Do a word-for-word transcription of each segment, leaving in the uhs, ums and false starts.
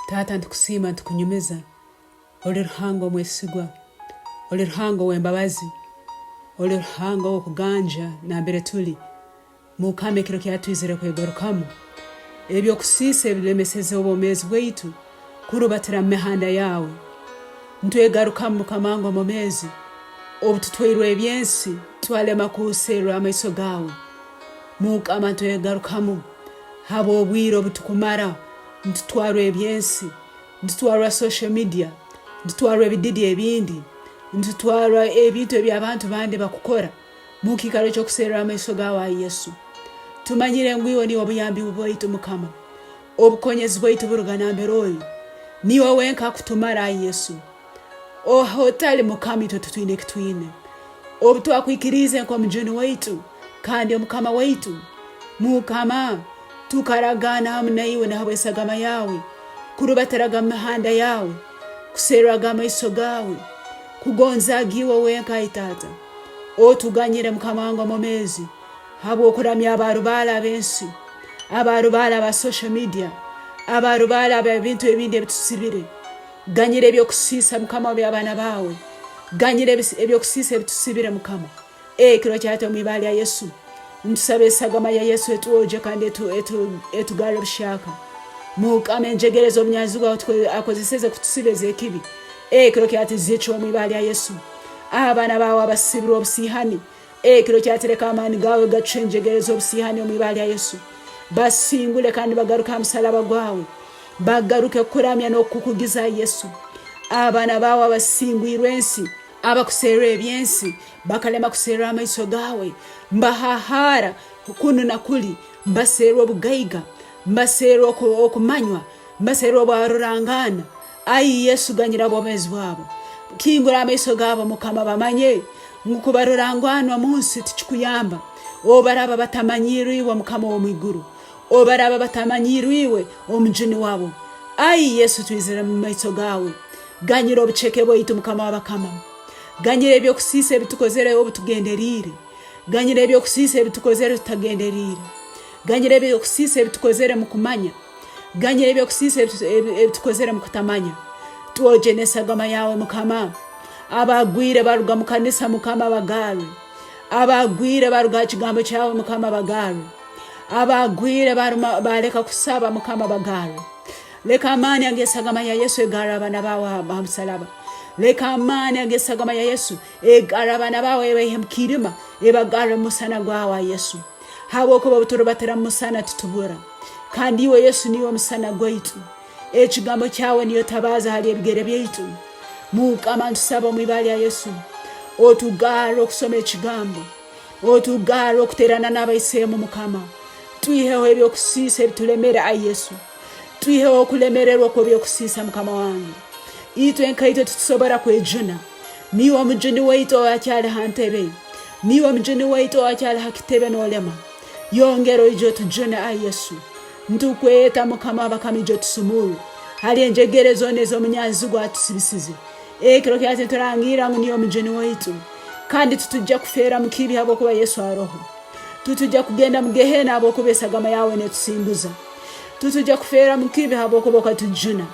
Taata, nitukusiima, nitukunyumiza. Oli Ruhanga omwesigwa. Oli Ruhanga ow'embabazi. Oli Ruhanga ow'okuganja nambere tuli. Mukama, ekiro kyatwizire kwegarukamu. Eby'okusiisa ebilemeseze obwomeezi bwaitu, kurubatira mu mihanda yaawe. Nitwegarukamu, Mukama wange omwomeezi, obu tutwairwe eby'ensi, twalema kuserra amaiso gaawe. Mukama, nitwegarukamu habw'obwire obu tukumara nitutwarwa eby'ensi, nitutwarwa social media, nitutwarwa ebididi ebindi, nitutwarwa ebintu eby'abantu bandi bakukora. Mu kiikaro ky'okuserra amaiso gaawe, Ai Yesu, tumanyire ngu iwe niiwe obuyambi bwaitu, Mukama. Obukonyezi bwaitu buruga nambere oli. Niiwe wenka akutumara, Ai Yesu. Oho otali, Mukama, itwe titwine eki twine. Obu twakwikiriize nk'omujuni waitu, kandi Omukama waitu, Mukama, tukaragaana hamu na iwe na habw'esagama yaawe, kurubatiraga mu mihanda yaawe, kuserraga amaiso gaawe, kugonzaaga iwe wenka, ai Taata. Otuganyire, Mukama wange omwomeezi, habw'okuramya abarubaale ab'ensi, abarubaale aba social media, abarubaale ab'ebintu ebindi ebitusibire. Ganyira eby'okusiisa, Mukama, by'abaana baawe. Ganyira ebis-, eby'okusiisa ebitusibire, Mukama. Ekiro kya hati omu ibara lya Yesu, ntusaba esagama ya Yesu etwogye kandi etu-, etu-, etugarre buhyaka. Mukama, enjegere z'obunyanzi bwawe tuko-, akozeseze kutusiba ez'ekibi. Ekiro kya hati zicwe omu ibara lya Yesu. Abaana baawe abasibirwe obusiihani, ekiro kya hati leka amaani gaawe gacwe enjegere z'obusiihani omu ibara lya Yesu. Basingule kandi bagaruke ha musaraba gwawe. Bagaruke kukuramya n'okukugiza, Yesu. Abaana baawe abasingwirwe ensi, abakuserra eby'ensi, bakalema kuserra amaiso gaawe. Mbahahaara kunu na kuli, mbaserra obugaiga, mbaserra oku-, okumanywa, mbaserra obwarurangaana. Ai Yesu, ganyira obwomeezi bwabo. Kingura amaiso gaabo, Mukama, bamanye ngu kubarurangwanwa mu nsi tikikuyamba. Obu baraaba batamanyiirwe iwe, Mukama w'omu iguru, obu baraaba batamanyiirwe iwe, omujuni wabo. Ai Yesu, twizire mu maiso gaawe. Ganyira obuceke bwaitu, Mukama w'abakama. Ganyira eby'okusiisa ebitukozere obu tugenderiire. Ganyira eby'okusiisa ebitukozere tutagenderiire. Ganyira eby'okusiisa ebitukozere mu kumanya. Ganyira eby'okusiisa ebitu-, ebi-, ebitukozere mu kutamanya. Twogye n'esagama yaawe, Mukama. Abagwire baruga mu kanisa, Mukama, bagarre. Abagwire baruga ha kigambo kyawe, Mukama, bagarre. Abagwire baruma-, baleka kusaba, Mukama, bagarre. Leka amaani ag'esagama ya Yesu egarre abaana baawe ha, ha musaraba. Leka amaani ag'esagama ya Yesu egarre abaana baawe, ebaihe mu kiirima, ebagarre mu musana gwawe, Yesu. Habwokuba obu turubatira mu musana, titubura. Kandi iwe, Yesu, niiwe musana gwaitu. Ekigambo kyawe niyo tabaaza hali ebigere byaitu. Mukama, ntusaba omu ibara lya Yesu, otugarre okusoma ekigambo, otugarre okuterana n'abaiseemu, Mukama. Twiheho eby'okusiisa ebitulemere, ai Yesu. Twiheho okulemererwa kw'eby'okusiisa, Mukama wange. Itwe nkaitwe titusobora kwejuna. Niiwe omujuni waitu owakyali ha ntebe. Niiwe omujuni waitu owakyali ha kitebe noolema. Yongera oije otujune, ai Yesu. Ntukweta, Mukama w'abakama, ija otusumurre hali enjegere zoona ez'omunyanzigwa atusibisize. Ekiro kya hati niturangiira ngu niiwe omujuni waitu. Kandi titujja kufeera mu kibi habwokuba Yesu aroho. Titujja kugenda mu Geheena habwokuba esagama yaawe neetusinguza. Titujja kufeera mu kibi habwokuba okatujuna.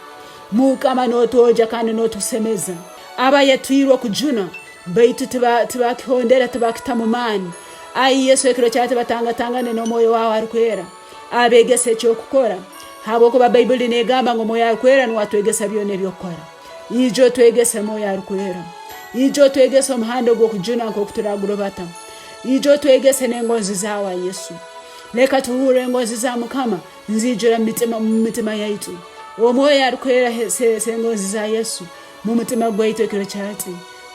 Mukama, nootwogya kandi nootusemeza. Abayetwirwe okujunwa, baitu tiba-, tibakihondera, tibakitamu maani. Ai Yesu, ekiro kya hati batangatangane n'Omwoyo waawe Arukwera. Abeegese eky'okukora. Habwokuba Baibuli neegamba ngu Omwoyo Arukwera nuwe atwegesa byona eby'okukora. Ija otwegese, Mwoyo Arukwera. Ija otwegese omuhanda ogw'okujuna nk'oku turagurubata. Ija otwegese n'engonzi zaawe, Yesu. Leka tuhurre engonzi za Mukama nziijura mu mitima, mu mitima yaitu. Omwoyo Arukwera, he-, seesa engonzi za Yesu mu mutima gwaitu ekiro kya hati.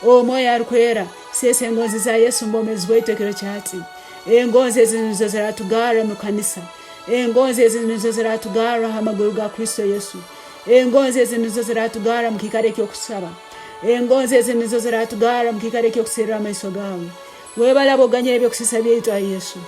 Omwoyo Arukwera, seesa engonzi za Yesu mu bwomeezi bwaitu ekiro kya hati. Engonzi ezi nizo ziratugarra omu kanisa. Engonzi ezi nizo ziratugarra ha maguru ga Kristo Yesu. Engonzi ezi nizo ziratugarra mu kiikaro eky'okusaba. Engonzi ezi nizo ziratugarra mu kiikaro eky'okuserra amaiso gaawe. Webale habw'okuganyira eby'okusiisa byaitu, ai Yesu.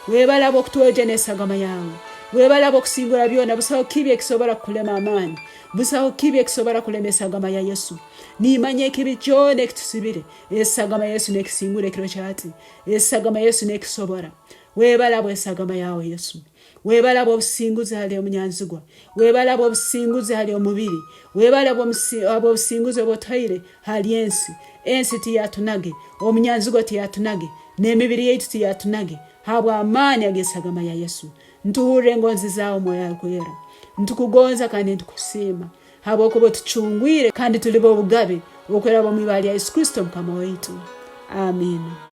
Webale habw'okutwogya n'esagama yaawe. Webale habw'okusingura byona. Busaho kibi ekisobora kukulema amaani. Busaho kibi ekisobora kulema esagama ya Yesu. Nimanya ekibi kyona ekitusibire, esagama ya Yesu nekisingura ekiro kya hati. Esagama ya Yesu nekisobora. Webale habw'esagama yaawe, Yesu. Webale habw'obusinguzi hali omunyanzigwa. Webale habw'obusinguzi hali omubiri. Webale habw'omusi-, habw'obusinguzi obu otuhaire hali ensi. Ensi tiyatunage. Omunyanzigwa tiyatunage. N'emibiri yaitu tiyatunage. Habw'amaani ag'esagama ya Yesu. Ntuhurra engonzi zaawe, Mwoyo Arukwera. Ntukugonza kandi ntukusiima. Habwokuba otucungwire kandi tuli b'obugabe okuraba omu ibara lya Yesu Kristo, Mukama waitu. Amiina.